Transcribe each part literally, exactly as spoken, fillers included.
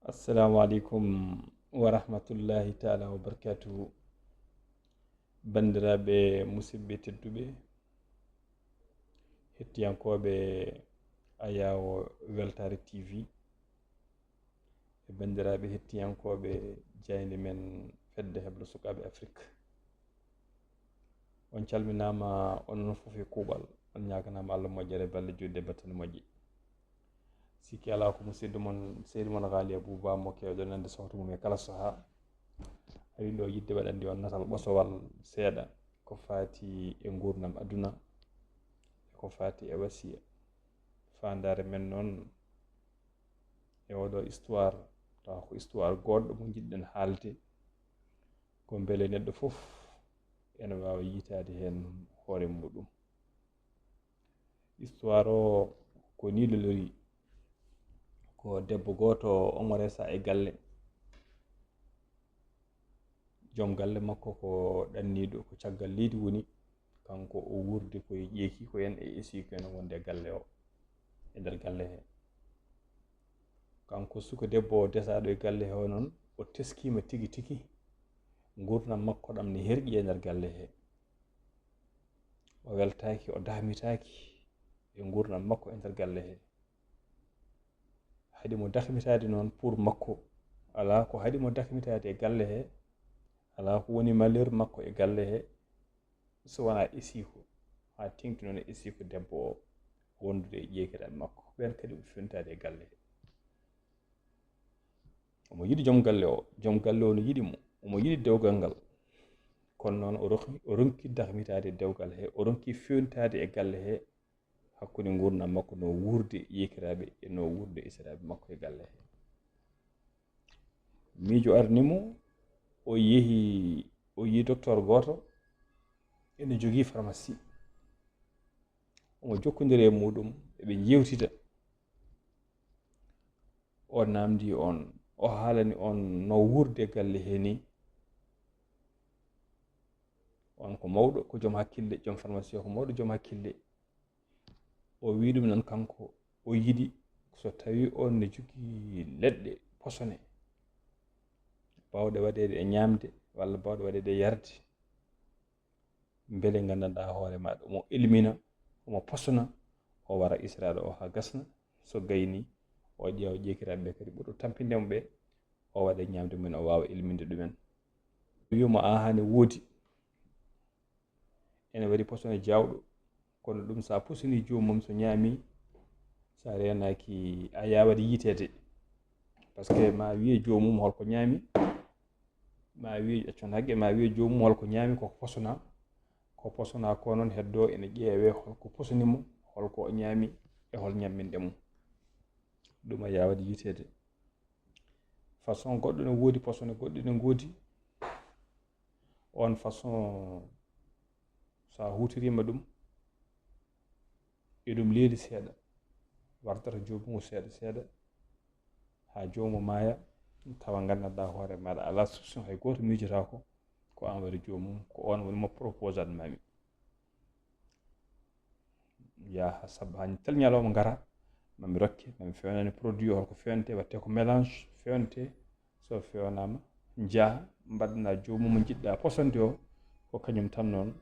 Assalamu aleykum wa rahmatullahi taala wa barakatuhu. Banndiraaɓe musidɓe tedduɓe, hettiyankooɓe Ayaawo Weltaare T V, e banndiraaɓe hettiyankooɓe jaaynde men Fedde Heblo Sukaaɓe Afrik. On calminaama, onon fof e kuuɓal. On ñaaganaama Allah moƴƴere, balle, juutde, battane moƴƴe. Sikki alaa ko musidɗo mon, seydi mon Haali Abuuba, mo keewɗon nande sawtu mum e kala sahaa. Ari ɗo yiɗde waɗande on natal ɓosowal seeɗa ko faati e nguurndam aduna, e ko faati e wasiya. Faandaare men noon e oɗo histoire, tawa ko histoire goɗɗo mo njiɗɗen haalde, ko mbele neɗɗo fof ene waawa yiytaade heen hoore muɗum. Histoire o ko nii lolori. Ko debbo gooto, omo resa e galle. Joom galle makko ko ɗanniiɗo, ko caggal leydi woni. Kanko o wuurdi ko e ƴeeki ko en e esiiko en wonde e galle o, e nder galle he. Kanko suka debbo o desaaɗo e galle he o noon, o teskiima tigi tigi. Nguurndam makko ɗam ne herƴi e nder galle he. O weltaaki, o dahmitaaki e nguurndam makko e nder galle he. Haɗi mo dahmitaade noon pour makko, alaa ko haɗi mo dahmitaade e galle he, alaa ko woni malheur makko e galle he, so wonaa esiiko, haa teeŋti noon e esiiko debbo o, wondude e ƴeekiraaɓe makko. Ɓeen kadi o fewnitaade e galle he. Omo yiɗi joom galle o, joom galle o no yiɗi mo, omo yiɗi dewgal ngal. Kono noon o ronki, o ronki dahmitaade dewgal he, o ronki fewnitaade e galle he, hakkunde nguurndam makko no wuurde yiyakiraaɓe e no wuurde esiraaɓe makko e galle he. Miijo arni mo, o yehi, o yii docteur gooto ene jogii pharmacie. Omo jokkondiri e muɗum, eɓe njeewtida. O naamndii on, o haalani on no wuurde galle he nii. On ko mawɗo, ko joom hakkille, joom pharmacie o ko mawɗo joom hakkille. O wii ɗum noon kanko, o yiɗi so tawii on ne jogii leɗɗe posone, baawɗe waɗeede e ñaamde walla baawɗe waɗeede e yarde, mbele nganndanɗaa hoore maaɗa, omo ilmina, omo posona, o wara israaɗo o haa gasna, so gaynii, o ƴeewa ƴeekiraaɓe ɓe kadi ɓurɗo tampinde mo ɓe, o waɗa ñaamde mumen, o waawa ilminde ɗumen. O wii mo, "Aa, haa ne woodi." Ene waɗi posone jaawɗo, kono ɗum so a posini joomum, so ñaami, so a reenaaki, a yaawaade yiiteede. Parce que ma wiye joomum holko ñaami, ma wiye accon haqqe, ma wiye joomum holko ñaami, koko posona. Ko posona ko noon heddo ene ƴeewe holko posoni mo, holko o ñaami, e hol ñamminɗe mum. Ɗum a yaawaade yiiteede. Façon goɗɗo ne woodi, posone goɗɗe ne ngoodi. On façon, so a huutoriima ɗum, eɗum leeli seeɗa, wardata joomum seeɗa seeɗa, haa joomum maaya, tawa nganndanɗaa hoore maaɗa alaa solution, hay gooto miijotaako, ko aan waɗi joomum, ko oon woni mo proposat mami. Yaha sabu haa tel ñalawma ngara, mami rokke, mami fewnani produit o, holko fewnete, watte ko mélange fewnete, so fewnaama, njaha, mbaɗana joomum mo njiɗɗa posonde o, ko kañum tan noon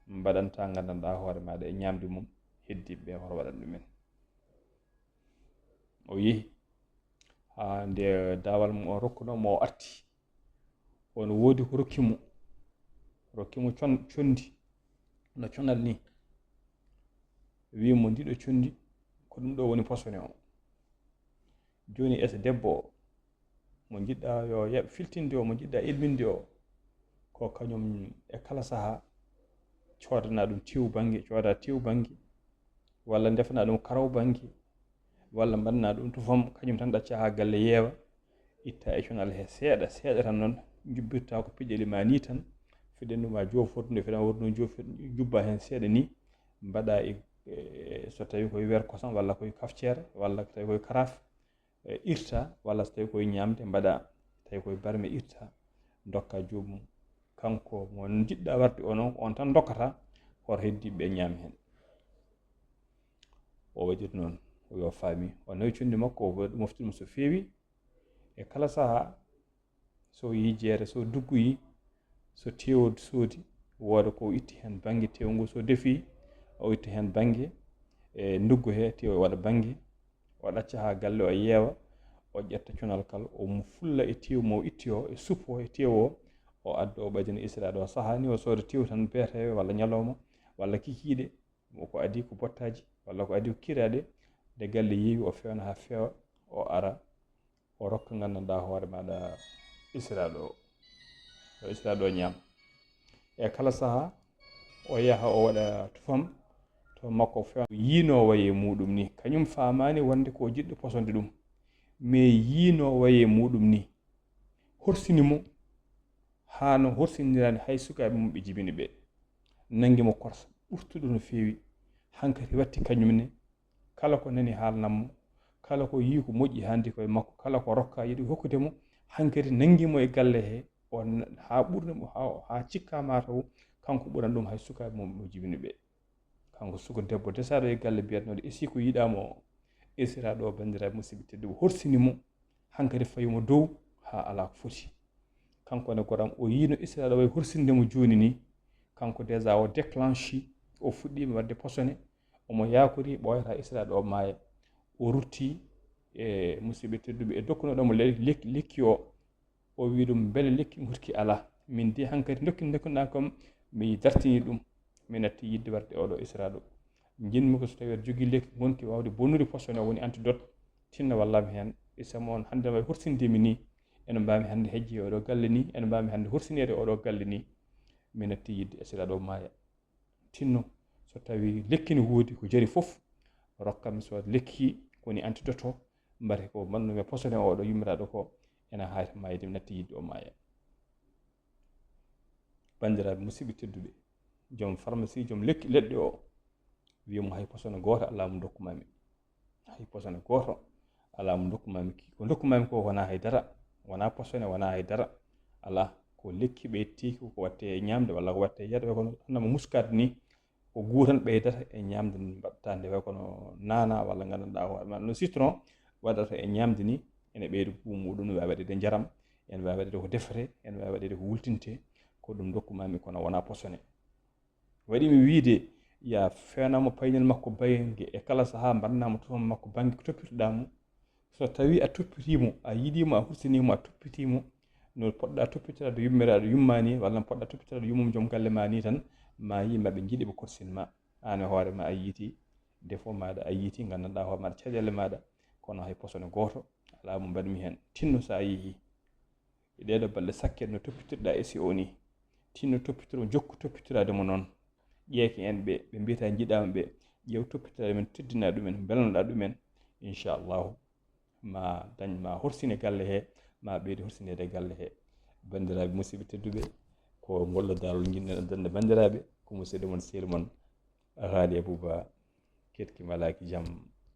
mbaɗanta, nganndanɗaa hoore maaɗa e ñaamde mum, heddiiɓe ɓe hoto waɗan ɗumen. O yehi haa nde daawal mum o rokkuno mo, o arti. On woodi ko rokki mo, rokki mo con-, conndi, no conal ni. Wii mo, "Ndiɗo conndi, ko ɗum ɗo woni posone o." Jooni, ese debbo o, mo njiɗɗa yo yaɓ filtinde o, mo njiɗɗa ilminde o, ko kañum e kala sahaa coodana ɗum tew bannge, cooda tew bannge, walla ndefana ɗum karaw bannge, walla mbaɗana ɗum tufam, kañum tan ɗacca haa galle yeewa, itta e conal he seeɗa, seeɗa tan noon, njubbirta ko piƴƴeli ma ni tan, fiɗen ɗum haa joofordu nde, fiɗen wordu nde joofi-, jubba heen seeɗa ni, mbaɗa e, e, so tawi koye weer kosam, walla koye kafceere, walla tawi koye karaaf, e, irta, walla so tawi koye ñaamde, mbaɗa, tawi koye barme, irta, ndokka joomum. Kanko mo njiɗɗa warde o noon, on tan ndokkata, hoto heddiiɓe ɓe ñaam heen. O waɗiri noon, o yo faami, o nawi conndi makko, o mofti ɗum so feewi, E kala saha, so yii jeere, so duggoyi, so teewo soodi, wooda ko o itti heen bannge teewo ngo, so defi, o itta heen bannge, e nduggo he teewo waɗa bannge, o ɗacca haa galle o yeewa, o ƴetta conal kal, o fulla e teewo mo o itti o, e suppo e teewo o, o adda o ɓaydina Israaɗo o. Saha ni o sooda teewo tan beeteewe walla ñalawma walla kikiiɗe, ko adi ko bottaaji walla ko adi ko kiraaɗe, de galle yeewi o fewna haa feewa, o ara, o rokka nganndanɗaa hoore maaɗa Israaɗo o. Yo Israaɗo o ñaam. E kala saha, o yaha o waɗa tufam to makko feewa. Yiinoo waye muɗum ni, kañum faamaani wonde ko jiɗɗo posonde ɗum. Mais yiinoo waye muɗum ni, horsini mo, haa no horsinirani hay sukaaɓe mum ɓe jibini ɓe. Nangi mo korsa ɓurtuɗo no feewi. Hankadi watti kañum ne, kala ko nani haalnan mo, kala ko yii ko moƴƴi hannde koye makko, kala ko rokka yiɗi hokkude mo, hankadi nangi mo e galle he, o n-, haa ɓurna mo, haa, haa cikka mataw kanko ɓuran ɗum hay sukaaɓe mum mo jibini ɓe. Kanko suka debbo desaaɗo e galle biyatnooɗo esi ko yiɗaa mo o, esiraaɗo o, banndiraaɓe musidɓe tedduɓe, horsini mo, hankadi fawi mo dow haa alaa ko foti. Kanko ne goram o yiino esiraaɗo way horsinde mo jooni ni, kanko déjà o déclenche, o fuɗɗiima waɗde posone, omo yaakori ɓooyata esiraaɗo o maaya. O rutti e musidɓe tedduɓe e dokkunoɗo mo le-, lek-, lekki o. O wi ɗum, mbele lekki ngurki alaa? Min de hankadi dokki, dokkunoɗaa kam, mi dartini ɗum. Mi natti yiɗde warde oɗo esiraaɗo. Njiɗmi ko so tawi aɗa jogii lekki ngonki waawde bonnude posone o, woni antidote, tinno wallaa mi heen. Ɓe sama on hannde wawi horsinde mi ni. Eno mbaami hannde hejje oɗo galle ni, eno mbaami hannde horsineede oɗo galle ni. Mi natti yiɗde esiraaɗo o maaya. Tinno, so tawi lekki ne woodi ko jari fof, rokkam mi sooda lekki ko woni antidote o, mbate ko mbannumi e posone oɗo yummiraaɗo ko, ena haayta maayde, mi natti yiɗde o maaya. Banndiraaɓe musidɓe tedduɓe, joom pharmacie, joom lekki leɗɗe o, wiya mo hay posone gooto alaa mo ndokkumami. Hay posone gooto alaa mo ndokkumami. Ko ndokkumami ko wonaa hay dara, wonaa posone, wonaa hay dara. Alaa, ko lekki ɓe itti ko, ko watte e ñaamde walla ko watte e yarde, kono annama muscade ni, ko guu tan ɓeydata e ñaamde nde mbaɗata nde, way kono naana walla nganndanɗaa hoore ma no citron waɗata e ñaamde ni, ene ɓeyda guu muɗum, no waawi waɗeede njaram, ene waawi waɗeede ko defete, ene waawi waɗeede ko wultinte, ko ɗum ndokkumami kono wonaa posone. Waɗi mi wiide, ya fewnama paynel makko baynge e kala saha, mbaɗnama tufam makko bannge ko toppitoɗaa mo. So tawi a toppitiimo, a yiɗiimo, a hursinimo, a toppitiimo, no poɗɗa toppitiraade yummiraaɗo yummaani, walla no poɗɗa toppitiraade yummum joom galle ma ni tan, ma yimɓe ɓe njiɗi ɓe korsin ma. Aan e hoore ma a yiiti défaut maaɗa, a yiiti nganndanɗaa hoore maaɗa caɗeele maaɗa, kono hay posone gooto alaa mo mbaɗmi heen. Tinno so a yehii e ɗee ɗoo balɗe sakkee no toppitirɗaa esi o ni. Tinno toppitoro, jokku toppitiraade mo noon. Ƴeeke en ɓe, ɓe mbiyata njiɗaama ɓe, ƴeew toppitiraade men, teddinaa ɗumen, mbelnoɗaa ɗumen. Inchallahu, ma dañ, ma horsine galle he, ma ɓeydi horsineede galle he. Banndiraaɓe musidɓe tedduɓe, ko ngolɗo daarol njiɗnoɗen dande banndiraaɓe, ko musidɗo mon, sehil mon, Raali Abuba, keɗki malaaki jam.